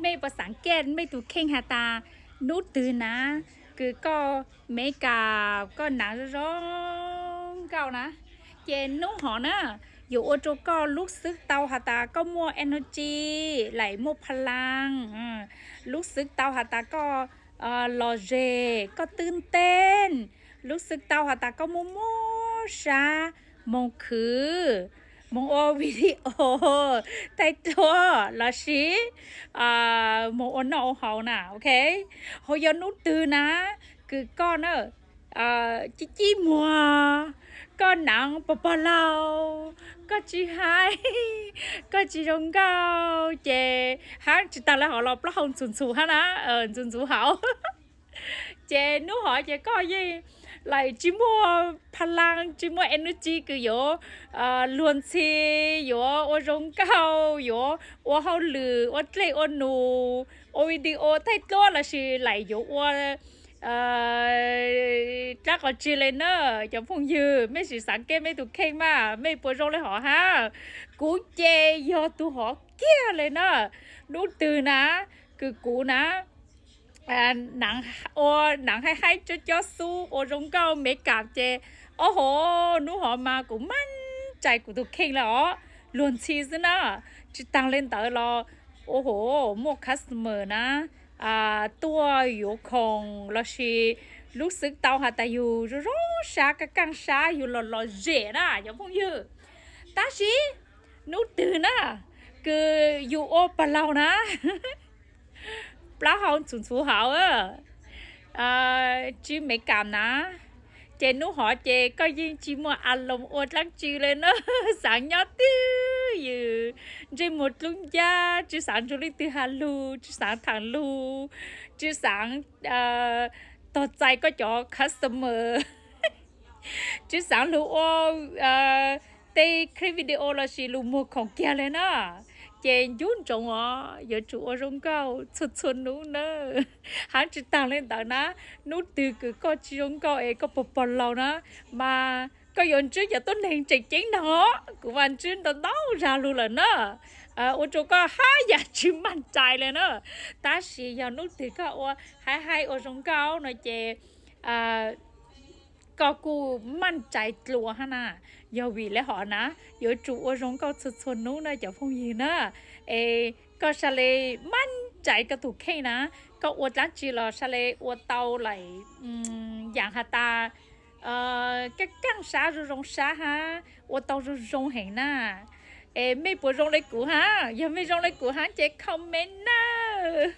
Mej puas xaav kej mej tug kheej has tas nub twg na kws koj makeup koj naav zoo zoo nkauj na, ces nub hov na yuav ua rua koj lub xwb tau has tas koj muaj energy, laim muaj pha laas, lub xwb tau has tas koj lom zem, koj twb nteej, lub xwb tau has tas koj muaj muaj sab moog khwv, moog ua video thaij duab lossis moog ua noj ua haus na, ok. Hos yog nub twg na kws koj na cib cib muag, koj naav pog pog laug, koj tsis haib, koj tsis zoo nkauj ces hab tsis taag le hov los plaub hau ntxhuv ntxhuv hab na, ntxhuv ntxhuv hauv. Ces nub hov ces koj yeej laim tsis muaj pha laas tsis muaj energy kws yuav luag ntxhi, yuav ua zoo nkauj, yuav ua hauj lwm ua dlej ua num, ua video thaij duab lossis laim yuav ua dlaab qhov tsi le na. Cov phooj ywg, mej sim xaav kej mej tug kheej mas mej puas zoo le hov hab? Kuv ces yog tug hov kiag le na. Nub twg na kws kuv na ua naav haib haib cob cob xub ua zoo nkauj makeup ces, o hov, nub hov mas kuv maaj rais kuv tug kheej le os. Luag ntxhi xwb na, tsis taag le ntawd los, o hov, muaj customer na tuaj yuav khoom lossis lub xwb tau has tas yug zoo zoo sab, kaaj kaaj sab, yug los lom zem na cov phooj ywg. Tab sis nub twg na kws yug ua pog laug na, plaub hau ntxhuv ntxhuv hauv, tsis makeup na, ces nub hov ces koj yeej tsis muaj a loos ua dlaab tsi le na. Xaav nyob twj ywm, ntsej muag dlub ncab, tsis xaav nrug leej twg has lug, tsis xaav thaam lug, tsis xaav tog txais koj cov customer, tsis xaav lug ua tej clip video lossis lug muag khoom kiag le na. Ces ncu ntsoov os, yuav tsum ua zoo nkauj txhua txhua nub na. Hab tsis taag le ntawd na, nub twg kws koj tsis zoo nkauj es koj pog pog laug na, mas koj yuav ntsib cov tuab neeg tseem ceeb nrog, kuv mas ntsib ntau ntau zag lug lawm na. Ua rua koj hab yam tsis maaj rais le na. Tab sis yog nub twg koj ua haib haib ua zoo nkauj no ces koj kuj maaj rais dlua hab na. Yog vim le hov na, yuav tsum ua zoo nkauj txhua txhua nub na cov phooj ywg na. Es koj sa le maaj rais koj tug kheej na, koj ua dlaab tsi los sa le ua tau laim yaam has tas kaaj kaaj sab zoo zoo sab hab ua tau zoo zoo heev na. Es mej puas zoo le kuv hab? Yog mej zoo le kuv hab ces comment nawb.